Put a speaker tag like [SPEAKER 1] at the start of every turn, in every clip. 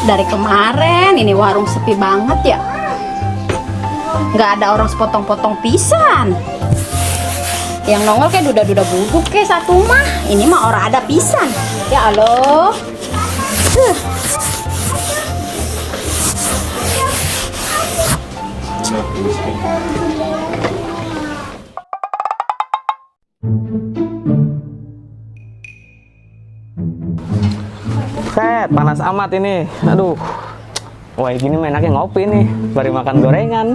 [SPEAKER 1] Dari kemarin ini warung sepi banget ya. Nggak ada orang sepotong-potong pisan. Yang nongol kayak duda-duda buduk kayak satu mah. Ini mah orang ada pisan. Ya Allah.
[SPEAKER 2] Set, panas amat ini. Aduh. Wah, gini mah enaknya ngopi nih, baru makan gorengan.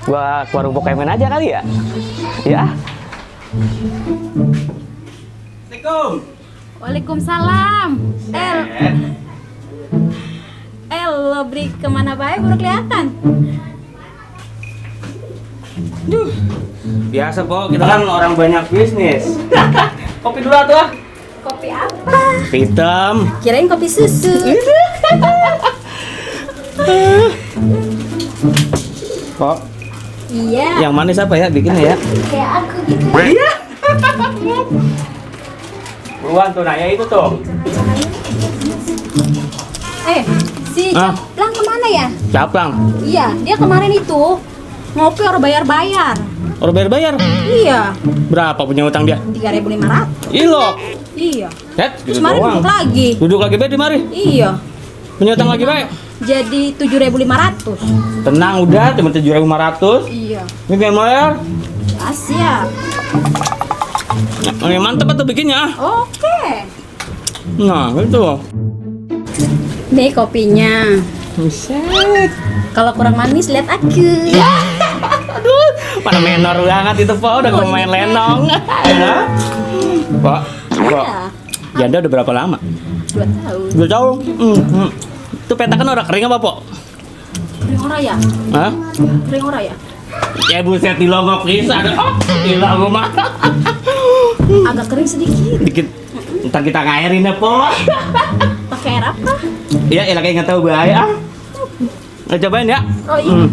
[SPEAKER 2] Gua ke warung Pokemon aja kali ya? Ya. Assalamualaikum.
[SPEAKER 1] Waalaikumsalam. Lo beri kemana baik baru kelihatan.
[SPEAKER 2] Duh. Biasa, Po. Kita kan orang banyak bisnis. Kopi dulu tuh, ah.
[SPEAKER 1] Kopi apa?
[SPEAKER 2] Hitam.
[SPEAKER 1] Kirain kopi susu.
[SPEAKER 2] Kok?
[SPEAKER 1] Iya.
[SPEAKER 2] Yang manis apa ya bikinnya ya?
[SPEAKER 1] Kayak aku gitu.
[SPEAKER 2] Iya. Buruan tuh, nah ya itu tuh.
[SPEAKER 1] Si Caplang kemana ya?
[SPEAKER 2] Caplang.
[SPEAKER 1] Iya, dia kemarin itu ngopi orang bayar-bayar.
[SPEAKER 2] Orang bayar-bayar?
[SPEAKER 1] Iya,
[SPEAKER 2] Berapa punya utang dia?
[SPEAKER 1] 3.500.
[SPEAKER 2] Ilo.
[SPEAKER 1] Iya.
[SPEAKER 2] Gitu
[SPEAKER 1] Terus kemarin
[SPEAKER 2] doang.
[SPEAKER 1] duduk lagi.
[SPEAKER 2] Duduk lagi baik di mari.
[SPEAKER 1] Iya.
[SPEAKER 2] Punya utang lagi baik.
[SPEAKER 1] Jadi 7.500.
[SPEAKER 2] Tenang udah, cuma 7.500.
[SPEAKER 1] Iya.
[SPEAKER 2] Ini kayak bayar.
[SPEAKER 1] Siap.
[SPEAKER 2] Ini mantep tuh bikinnya.
[SPEAKER 1] Oke.
[SPEAKER 2] Nah, gitu.
[SPEAKER 1] Nih kopinya.
[SPEAKER 2] Buset.
[SPEAKER 1] Kalau kurang manis lihat aku.
[SPEAKER 2] Aduh, mana menor banget itu, Po. Udah
[SPEAKER 1] Oh,
[SPEAKER 2] main
[SPEAKER 1] iya.
[SPEAKER 2] lenong. Ya. Pak, Pak.
[SPEAKER 1] Iya.
[SPEAKER 2] Janda udah berapa lama?
[SPEAKER 1] 2 tahun.
[SPEAKER 2] 2 tahun. Itu petakan orang kering apa, Po?
[SPEAKER 1] Kering ora ya?
[SPEAKER 2] Hah?
[SPEAKER 1] Kering ora ya?
[SPEAKER 2] Ya buset di longok pisan. Oh, gila gua mah.
[SPEAKER 1] Agak kering sedikit.
[SPEAKER 2] Dikit. Ntar kita ngairin ya, Po.
[SPEAKER 1] Pakai air apa?
[SPEAKER 2] Iya, elah kayak nggak tahu bahaya. Cobain ya.
[SPEAKER 1] Oh iya.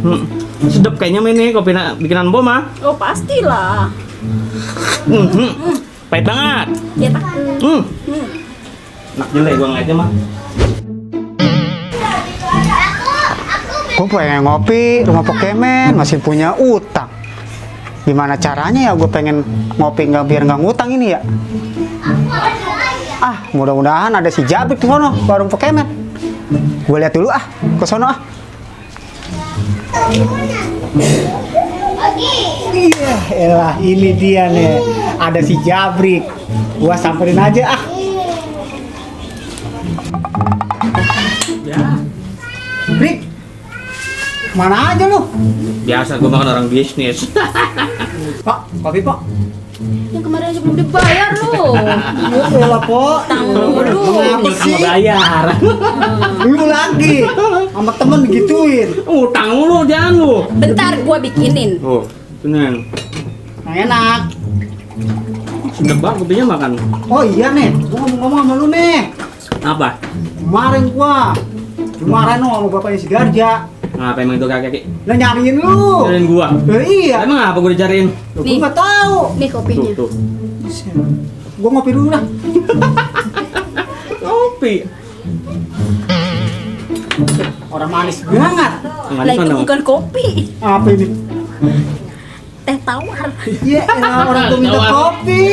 [SPEAKER 2] Sedap kayaknya ini kopi bikinan Bo mah.
[SPEAKER 1] Oh pastilah.
[SPEAKER 2] Pahit banget.
[SPEAKER 1] Lihat aku.
[SPEAKER 2] Enak jelek gua ngeliatnya mah.
[SPEAKER 3] Gue pengen ngopi rumah Pokemon, masih punya utang. Gimana caranya ya gue pengen ngopi nggak biar nggak ngutang ini ya? Ah, mudah-mudahan ada si Jabrik di sono, warung Pokemon. Gue lihat dulu ah, ke sono ah. Iya, elah ini dia nih. Ada si Jabrik. Gua samperin aja ah.
[SPEAKER 2] Ya.
[SPEAKER 3] Brik, mana aja lu?
[SPEAKER 2] Biasa gua makan orang bisnis.
[SPEAKER 3] Pak, kopi pak.
[SPEAKER 1] Yang kemarin aja belum dibayar loh.
[SPEAKER 3] Ya elah po.
[SPEAKER 1] Tanggung dulu.
[SPEAKER 3] Apa sih?
[SPEAKER 2] Bayar.
[SPEAKER 3] Lu lagi sama temen gituin.
[SPEAKER 2] Utang lu jangan lu.
[SPEAKER 1] Bentar gua bikinin.
[SPEAKER 2] Oh, tenang.
[SPEAKER 3] Nah, enak.
[SPEAKER 2] Sedap banget kopinya makan.
[SPEAKER 3] Oh iya nih, gua mau ngomong sama lu nih.
[SPEAKER 2] Apa?
[SPEAKER 3] Kemarin gua dimarahin sama bapaknya si Garja.
[SPEAKER 2] Apa emang itu kakek?
[SPEAKER 3] Lah nyariin lu.
[SPEAKER 2] Cariin gua.
[SPEAKER 3] Iya.
[SPEAKER 2] Emang apa gua dicariin?
[SPEAKER 3] Loh,
[SPEAKER 1] Nih.
[SPEAKER 3] gua nggak tahu.
[SPEAKER 1] Nih kopinya.
[SPEAKER 2] Tuh.
[SPEAKER 3] Gua ngopi dulu dah.
[SPEAKER 2] Kopi.
[SPEAKER 3] Orang manis banget.
[SPEAKER 2] Manis
[SPEAKER 1] Lah itu
[SPEAKER 2] mana?
[SPEAKER 1] bukan kopi.
[SPEAKER 3] Apa ini?
[SPEAKER 1] Teh tawar.
[SPEAKER 3] Iya, elah, orang gua minta
[SPEAKER 2] Tawar.
[SPEAKER 3] kopi.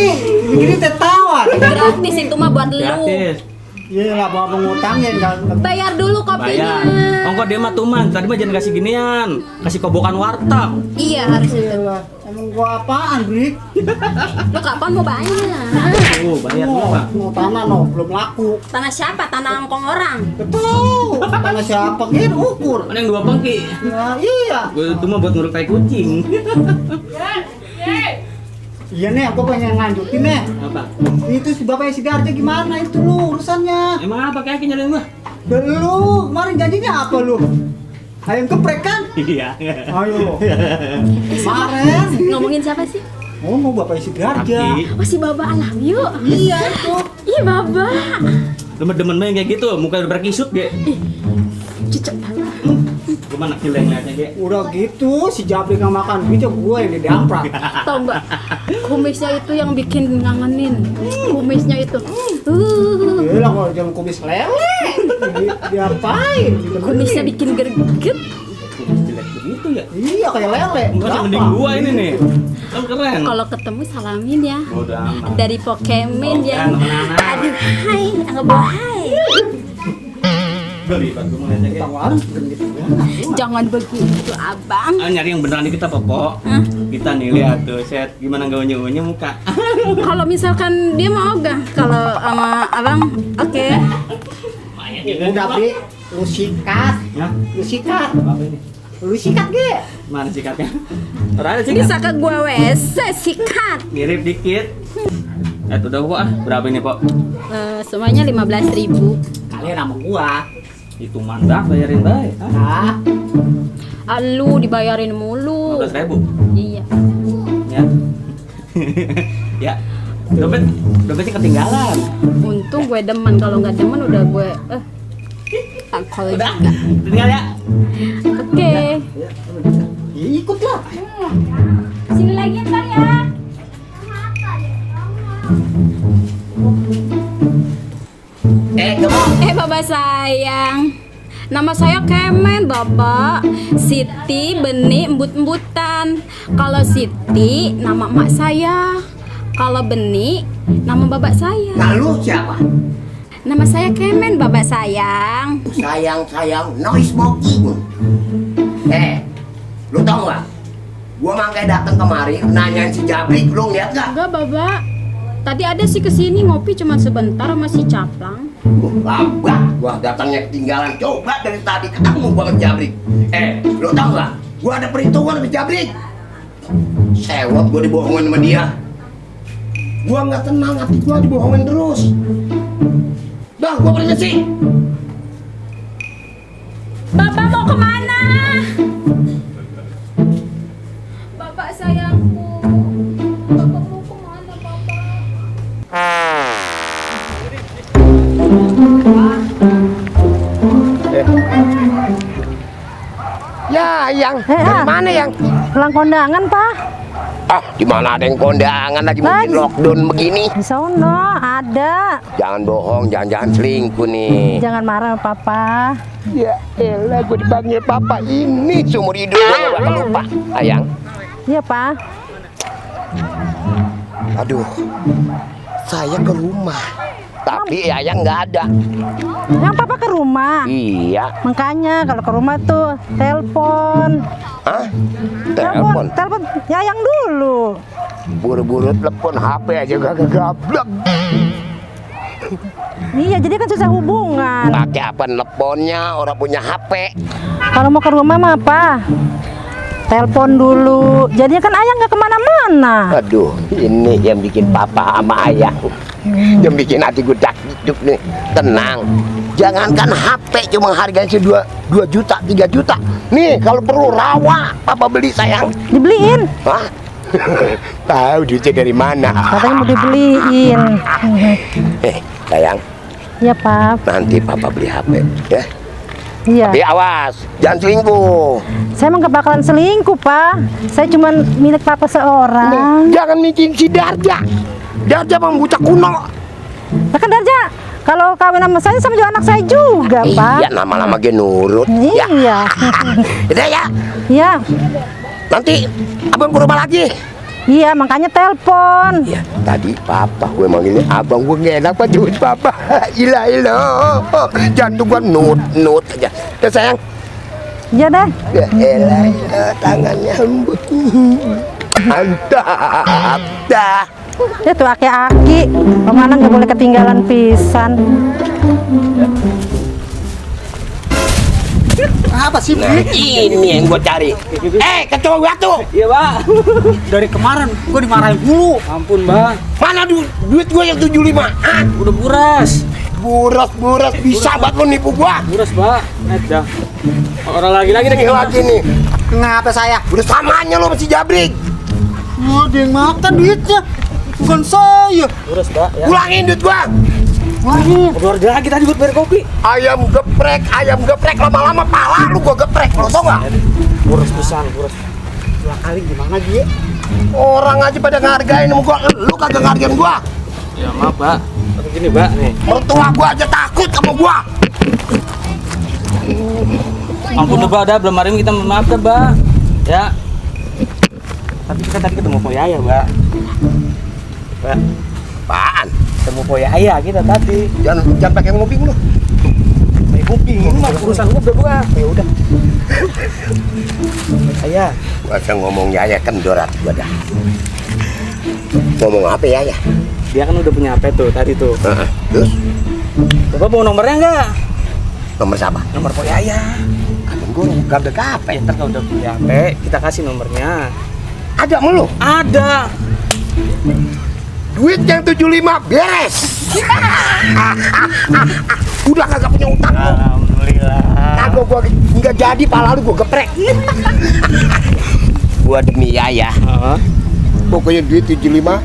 [SPEAKER 3] Ini teh tawar.
[SPEAKER 1] Gratis itu mah buat lu.
[SPEAKER 2] Gratis.
[SPEAKER 3] Iya lah, bawa pengutangnya enggak.
[SPEAKER 1] Bayar dulu kopinya.
[SPEAKER 2] Bayar. Ongkos dia mah tuman. Tadi mah jangan kasih ginian. Kasih kobokan warteg.
[SPEAKER 1] Iya harus itu.
[SPEAKER 3] Iyalah, emang gua apaan, Brik?
[SPEAKER 1] Lu kapan mau bayar?
[SPEAKER 2] Bayar dulu, Pak.
[SPEAKER 3] Mau tanah no, belum laku.
[SPEAKER 1] Tanah siapa? Tanah ngkong orang.
[SPEAKER 3] Betul. Tanah siapa? Gitu ukur.
[SPEAKER 2] Mana yang 2 pengki?
[SPEAKER 3] Ya, iya.
[SPEAKER 2] Gua itu mah buat nguruk tai kucing.
[SPEAKER 3] Iya nih, aku pengen lanjutin nih.
[SPEAKER 2] Apa?
[SPEAKER 3] Itu si bapaknya si Garja gimana itu lu urusannya?
[SPEAKER 2] Emang apa kakek nyariin gua?
[SPEAKER 3] Dan lu kemarin janjinya apa lu? Ayam geprek kan?
[SPEAKER 2] Iya.
[SPEAKER 3] Ayo. Kemarin.
[SPEAKER 1] Ngomongin siapa sih?
[SPEAKER 3] Oh, mau bapaknya si Garja.
[SPEAKER 2] Aki.
[SPEAKER 1] Oh si Baba Alam yuk.
[SPEAKER 3] Iya itu.
[SPEAKER 1] Iya Baba.
[SPEAKER 2] Demen-demen main kayak gitu, muka udah berkisut ge.
[SPEAKER 1] Cicak banget.
[SPEAKER 2] Gimana kileng-kilengnya, Ge?
[SPEAKER 3] Udah gitu, si Jabri nggak makan duit, gue yang didamprak.
[SPEAKER 1] Tahu nggak? Kumisnya itu yang bikin ngangenin. Kumisnya itu.
[SPEAKER 3] Gila kalau jangan kumis lele, diapain?
[SPEAKER 1] Kumisnya bikin greget.
[SPEAKER 2] Jelek begitu ya?
[SPEAKER 3] Iya kayak lele.
[SPEAKER 2] Enggak sih, mending gua ini nih. Kan keren.
[SPEAKER 1] Kalau ketemu salamin ya.
[SPEAKER 2] Udah aman.
[SPEAKER 1] Dari Pokemon yang
[SPEAKER 2] temenan.
[SPEAKER 1] aduh hai, anggap hai.
[SPEAKER 2] Beli, Pak. Gua mau lihat, Ge.
[SPEAKER 3] Tawaran gitu.
[SPEAKER 1] Jangan begitu, Abang.
[SPEAKER 2] Ah, nyari yang beneran dikit apa, Po?
[SPEAKER 1] Hah?
[SPEAKER 2] Kita nih lihat tuh, set gimana gaunya muka.
[SPEAKER 1] Kalau misalkan dia mau gak? Kalau sama Abang, oke.
[SPEAKER 3] Udah Bri, lu sikat,
[SPEAKER 2] Ya?
[SPEAKER 3] lu sikat,
[SPEAKER 2] Apa ini?
[SPEAKER 3] lu sikat Ge.
[SPEAKER 2] Mana sikatnya? Ora ada sikat.
[SPEAKER 1] Bisa ke gua wes, sikat.
[SPEAKER 2] Mirip dikit. Udah gua berapa ini, Po?
[SPEAKER 1] Semuanya 15.000.
[SPEAKER 3] Kalian sama gua.
[SPEAKER 2] Itu mandak bayarin baik.
[SPEAKER 3] Ah,
[SPEAKER 1] Lu dibayarin mulu.
[SPEAKER 2] 15.000.
[SPEAKER 1] Iya.
[SPEAKER 2] Ya. Ya. Dompetnya ketinggalan.
[SPEAKER 1] Untung gue demen, kalau nggak demen udah gue kalau
[SPEAKER 2] Udah.
[SPEAKER 1] juga.
[SPEAKER 2] Tinggal ya.
[SPEAKER 1] Oke.
[SPEAKER 3] ikut lah.
[SPEAKER 1] Sini lagi ntar ya. Bapak sayang. Nama saya Kemen, Bapak. Siti Benih embut-embutan. Kalau Siti nama emak saya. Kalau Benih nama bapak saya.
[SPEAKER 4] Nah lu siapa?
[SPEAKER 1] Nama saya Kemen, Bapak sayang.
[SPEAKER 4] Sayang, no smoking. Lu tau gak? Gua makanya datang kemari nanyain si Jabri, lu ngeliat gak?
[SPEAKER 1] Enggak, Bapak. Tadi ada sih kesini ngopi cuma sebentar sama si Caplang.
[SPEAKER 4] Lambat, gua datangnya ketinggalan. Coba dari tadi ketemu gua sama Jabri. Lu tau gak? Gua ada perhitungan sama Jabri. Sewot gua dibohongin sama dia. Gua nggak tenang, hati gua dibohongin terus. Dah, gua permisi.
[SPEAKER 1] Bapak mau kemana? Bapak sayangku. Bapak mau kemana, Bapak?
[SPEAKER 4] Ya, dari mana yang?
[SPEAKER 5] Pulang kondangan, Pak.
[SPEAKER 4] Ah, di mana ada yang kondangan lagi mungkin lockdown begini?
[SPEAKER 5] Di sono ada.
[SPEAKER 4] Jangan bohong, jangan selingkuh nih.
[SPEAKER 5] Jangan marah, Papa.
[SPEAKER 4] Ya elah, gue dipanggil papa ini seumur hidup gue gak bakal lupa. Ayang,
[SPEAKER 5] Iya, Pak.
[SPEAKER 4] aduh, saya ke rumah, tapi Ayang nggak ada.
[SPEAKER 5] Yang Papa ke rumah.
[SPEAKER 4] Iya,
[SPEAKER 5] Makanya kalau ke rumah tuh telepon.
[SPEAKER 4] hah? Telepon,
[SPEAKER 5] Telepon Yayang dulu.
[SPEAKER 4] buru-buru telepon HP aja gak gablek.
[SPEAKER 5] Iya, jadi kan susah hubungan.
[SPEAKER 4] Pakai apa teleponnya? Orang punya HP.
[SPEAKER 5] Kalau mau ke rumah mah apa? Telepon dulu. Jadinya kan Ayang nggak kemana-mana.
[SPEAKER 4] Aduh, ini yang bikin papa sama Ayang, yang bikin hati gue dak-duk nih. Tenang, jangankan HP cuma harganya 2 juta, 3 juta. Nih kalau perlu rawa, papa beli sayang.
[SPEAKER 5] Dibeliin.
[SPEAKER 4] Hah? Tahu duitnya dari mana?
[SPEAKER 5] Katanya mau dibeliin.
[SPEAKER 4] Sayang,
[SPEAKER 5] Iya, Pak.
[SPEAKER 4] nanti papa beli HP ya.
[SPEAKER 5] Iya.
[SPEAKER 4] Tapi awas, jangan selingkuh.
[SPEAKER 5] Saya emang gak bakalan selingkuh, Pak. Saya cuma milik Papa seorang.
[SPEAKER 4] Jangan mikirin si Darja. Darja emang bocah kuno.
[SPEAKER 5] Nah kan Darja, kalau kawin sama juga anak saya juga, Pak.
[SPEAKER 4] Iya, lama-lama dia nurut. Ya.
[SPEAKER 5] Iya.
[SPEAKER 4] Udah ya.
[SPEAKER 5] Iya.
[SPEAKER 4] Nanti abang ke rumah lagi.
[SPEAKER 5] Iya, makanya telepon.
[SPEAKER 4] Ya, tadi papa gue manggilnya abang, gue nggak enak pak duit papa. Ilah, jantung gue nut aja. Ya sayang.
[SPEAKER 5] Iya deh.
[SPEAKER 4] Ya elah, tangannya lembut. Mantap dah.
[SPEAKER 5] Ya tuh aki-aki. Kemana nggak boleh ketinggalan pisan.
[SPEAKER 3] Apa sih,
[SPEAKER 4] Nah,
[SPEAKER 3] Bri?
[SPEAKER 4] ini yang gue cari. Kecoa batu.
[SPEAKER 2] Iya, Pak.
[SPEAKER 3] Dari kemarin gue dimarahin mulu.
[SPEAKER 2] Ampun, Bang.
[SPEAKER 4] Mana duit gue yang 75? Ah,
[SPEAKER 2] Udah buras.
[SPEAKER 4] buras bisa banget lo nipu gua.
[SPEAKER 2] Buras, Pak. Dah. Orang lagi-lagi
[SPEAKER 4] Ini lagi nih.
[SPEAKER 3] Ngapa saya?
[SPEAKER 4] Udah samanya lo masih Jabrik.
[SPEAKER 3] Oh, dia yang makan duitnya. Bukan saya.
[SPEAKER 2] Buras, Pak. Ya.
[SPEAKER 4] Ulangin duit gua.
[SPEAKER 2] Keluarga lagi tadi buat bayar kopi.
[SPEAKER 4] Ayam geprek, lama-lama pala lu gua geprek, lu tau gak?
[SPEAKER 2] Kurus pisan, kurus.
[SPEAKER 3] Dua kali gimana Ji?
[SPEAKER 4] Orang aja pada ngargain sama gua, lu kagak ngargain gua.
[SPEAKER 2] Ya maaf, Pak. Tapi gini, Pak, nih.
[SPEAKER 4] Mertua gua aja takut sama gua.
[SPEAKER 2] Ampun Mbak, udah belum hari ini kita maaf ya, Mbak. Ya. Tapi kita tadi ketemu Po Yaya, Mbak. Mbak,
[SPEAKER 4] Apaan?
[SPEAKER 2] ketemu Po Yaya kita tadi.
[SPEAKER 4] Jangan pakai nguping lu.
[SPEAKER 2] Pakai kuping, ini mah urusan gua gua. Ya udah. Ayah,
[SPEAKER 4] Gua usah ngomong Yaya kendorat gua dah. Ngomong apa Yaya?
[SPEAKER 2] dia kan udah punya HP tuh tadi tuh.
[SPEAKER 4] Terus
[SPEAKER 2] Bapak mau nomornya enggak?
[SPEAKER 4] nomor siapa?
[SPEAKER 2] Nomor Po Yaya.
[SPEAKER 4] Kan gua gak ada kape.
[SPEAKER 2] Ntar kalau udah punya HP, kita kasih nomornya.
[SPEAKER 4] Ada sama lu?
[SPEAKER 2] Ada.
[SPEAKER 4] Duit yang 75 beres. Udah kagak punya utang lu.
[SPEAKER 2] Alhamdulillah.
[SPEAKER 4] Kagak gua nggak jadi pala lu gua geprek. Gua demi Yaya. Pokoknya duit 75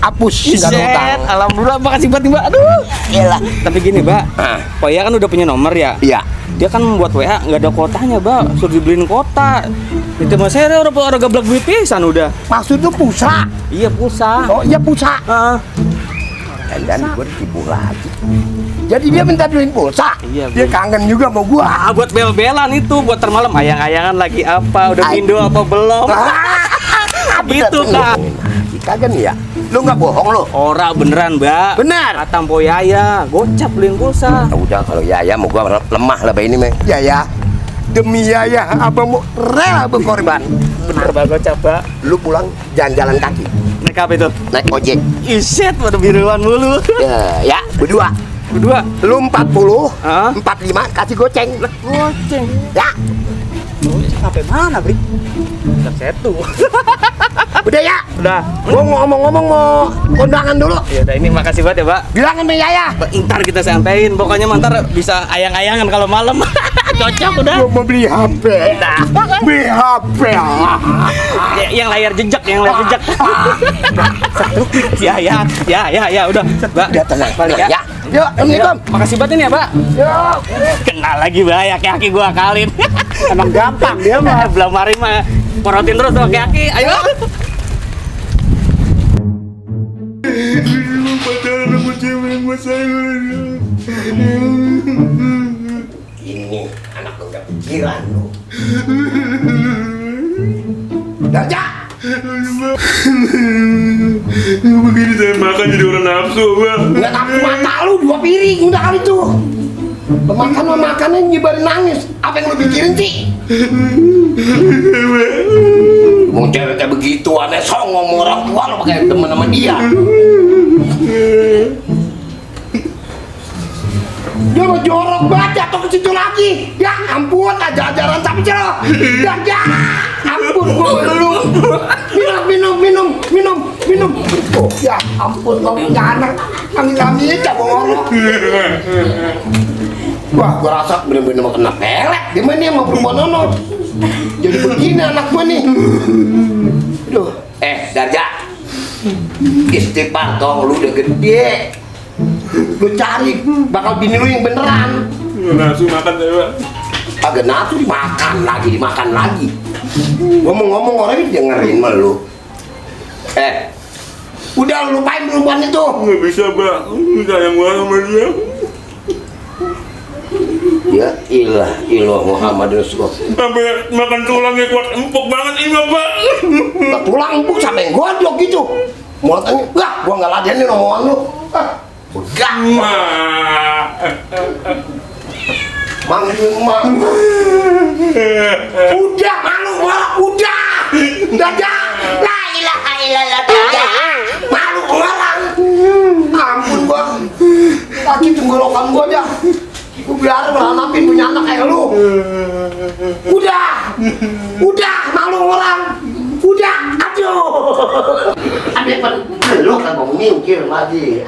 [SPEAKER 4] hapus nggak ada utang.
[SPEAKER 2] Set, alhamdulillah, makasih banget Mbak. Aduh.
[SPEAKER 4] Iyalah.
[SPEAKER 2] Tapi gini, Mbak.
[SPEAKER 4] Ah.
[SPEAKER 2] Po Yaya kan udah punya nomor ya.
[SPEAKER 4] Iya.
[SPEAKER 2] Dia kan membuat WA nggak ada kotanya, Mbak. Suruh dibeliin kota. Itu mas saya orang gablak duit pisan udah.
[SPEAKER 4] Maksud lu pulsa?
[SPEAKER 2] Iya pulsa.
[SPEAKER 4] Oh iya pulsa.
[SPEAKER 2] Heeh.
[SPEAKER 4] Dan gua ditipu lagi. Jadi dia minta beliin pulsa.
[SPEAKER 2] Iya,
[SPEAKER 4] Dia kangen juga sama gua.
[SPEAKER 2] Ah, buat bel-belan itu, buat termalam ayang-ayangan lagi apa, udah pindo apa belum. Gitu, Kak.
[SPEAKER 4] Kagak nih ya. Lu nggak bohong lu.
[SPEAKER 2] Ora beneran, Mbak.
[SPEAKER 4] Benar.
[SPEAKER 2] Kata Po Yaya, gocap beliin pulsa.
[SPEAKER 4] Ya udah kalau Yaya mau gua lemah lah ini mah. Yaya. Demi Yaya abang mau rela berkorban.
[SPEAKER 2] Bener banget gocap, Mbak.
[SPEAKER 4] Lu pulang jalan-jalan kaki.
[SPEAKER 2] Naik apa itu?
[SPEAKER 4] Naik ojek.
[SPEAKER 2] Iset, pada biruan mulu.
[SPEAKER 4] Ya, berdua.
[SPEAKER 2] Berdua.
[SPEAKER 4] Lu 40,
[SPEAKER 2] Hah?
[SPEAKER 4] 45 kasih goceng.
[SPEAKER 2] Goceng.
[SPEAKER 4] Ya,
[SPEAKER 3] Sampai mana, Bri?
[SPEAKER 2] Udah setu.
[SPEAKER 4] udah ya.
[SPEAKER 2] Udah.
[SPEAKER 4] Gua mau ngomong-ngomong mau kondangan dulu.
[SPEAKER 2] Ya udah, ini makasih banget ya, Mbak.
[SPEAKER 4] Bilang sama Yaya.
[SPEAKER 2] Ntar kita sampein, pokoknya ntar bisa ayang-ayangan kalau malam. Cocok udah.
[SPEAKER 4] Gua mau beli HP. Beli HP.
[SPEAKER 2] Yang layar jejak, yang layar jejak. Ya, udah. Mbak,
[SPEAKER 4] Udah tenang.
[SPEAKER 2] balik ya.
[SPEAKER 4] Ya. Yuk, Assalamualaikum.
[SPEAKER 2] Makasih banget ini ya, Mbak.
[SPEAKER 4] Yuk.
[SPEAKER 2] Kenal lagi, Mbak, aki-aki gua akalin.
[SPEAKER 3] Emang gampang dia mah.
[SPEAKER 2] Belum hari mah porotin terus tuh aki-aki. Ayo.
[SPEAKER 4] Ini anak lu udah pikiran lu. Darja.
[SPEAKER 6] Begini saya makan jadi orang nafsu, Bang.
[SPEAKER 4] Nggak nafsu mata lu 2 piring udah kali tuh. Makan sama makannya nyebarin nangis. Apa yang lu pikirin sih? Mau cewek kayak begitu aneh songong sama orang tua lu pakai temen sama dia. Dia mau jorok banget atau ke situ lagi. Ya ampun, ajar-ajaran tapi cerah. Ya, ampun gua lu. Minum. Oh, ya ampun, mau punya anak. Kami cabang. Wah, gua rasa bener-bener mau kena pelek. Gimana nih sama perempuan nono? Jadi begini anak gua nih. Aduh, Darja. Istighfar dong, lu udah gede. Lu cari bakal bini lu yang beneran.
[SPEAKER 6] Nafsu makan saya, Bang.
[SPEAKER 4] Agak nafsu dimakan lagi. Ngomong-ngomong orang ini dengerin sama lu. Udah lu lupain perempuan itu.
[SPEAKER 6] Nggak bisa, Bang. Sayang banget sama dia.
[SPEAKER 4] Ya ilah Muhammad Rasulullah.
[SPEAKER 6] Sampai makan tulangnya kuat empuk banget ini, Bang.
[SPEAKER 4] Nah, tulang empuk sampai godok gitu. Mulatnya, enggak, gua nggak ladenin omongan lu. Enggak. Mang. Udah malu malah udah. Dadah. La ilaha illallah dadah. Malu orang. Ampun gua. Lagi tenggorokan gua dah. Gua biar berhanapin punya anak kayak lu. Udah malu orang. Udah, aduh. Ada lu kan mau mikir lagi.